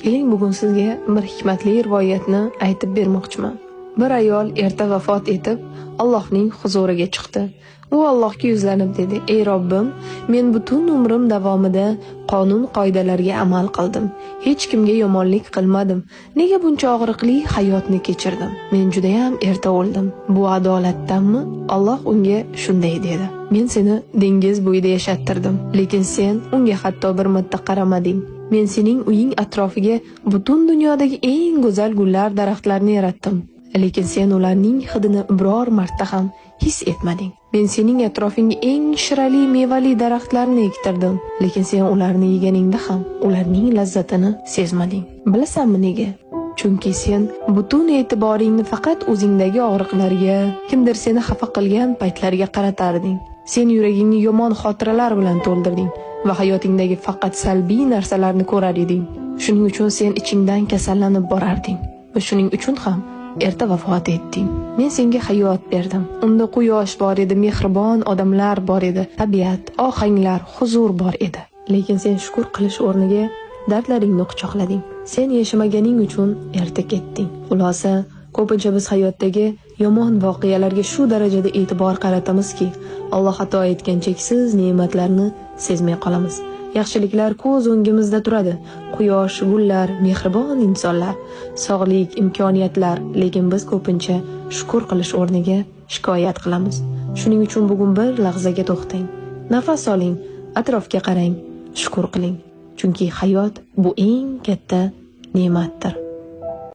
Keling, bugun sizga bir hikmatli rivoyatni aytib bermoqchiman. Bir ayol erta vafot etib, Allohning huzuriga chiqdi. U Allohga yuzlanib dedi: "Ey Robbim, men butun umrim davomida qonun qoidalarga amal qildim. Hech kimga yomonlik qilmadim. Nega buncha og'riqli hayotni kechirdim? Men juda ham erta o'ldim. Bu adolatdanmi?" Alloh unga shunday dedi: "Men seni dengiz bo'yida yashattirdim, lekin sen unga hatto bir marta qaramading. Men sening uying atrofiga butun dunyodagi eng go'zal gullar, daraxtlarni yaratdim, lekin sen ularning hidini biror marta ham his etmading. Men sening atrofingga eng shirali mevali daraxtlarni ektirdim, lekin sen ularni yeganingda ham ularning lazzatini sezmading. Bilasanmi nega? Chunki sen butun e'tiboringni faqat o'zingdagi og'riqlarga, kimdir seni xafa qilgan paytlarga qaratarding. Sen yuragingni yomon xotiralar bilan to'ldirding va hayotingdagi faqat salbiy narsalarni ko'rar eding. Shuning uchun sen ichingdan kasallanib borarding va shuning uchun ham erta vafot etding. Men senga hayot berdim. Unda quyosh bor edi, mehribon odamlar bor edi, tabiat, ohanglar, huzur bor edi. Lekin sen shukr qilish o'rniga dardlaringni quchoqlading. Sen yashamaganing uchun erta ketding. Xulosa, ko'pincha biz hayotdagi yomon voqealarga shu darajada e'tibor qaratamizki, Alloh ato etgan cheksiz ne'matlarni sezmay qolamiz. Yaxshiliklar ko'z o'ngimizda turadi. Quyosh, gullar, mehribon insonlar, sog'lik, imkoniyatlar, lekin biz ko'pincha shukr qilish o'rniga shikoyat qilamiz. Shuning uchun bugun bir lahzaga to'xtang. Nafas oling, atrofga qarang, shukr qiling. Chunki hayot bu eng katta ne'matdir.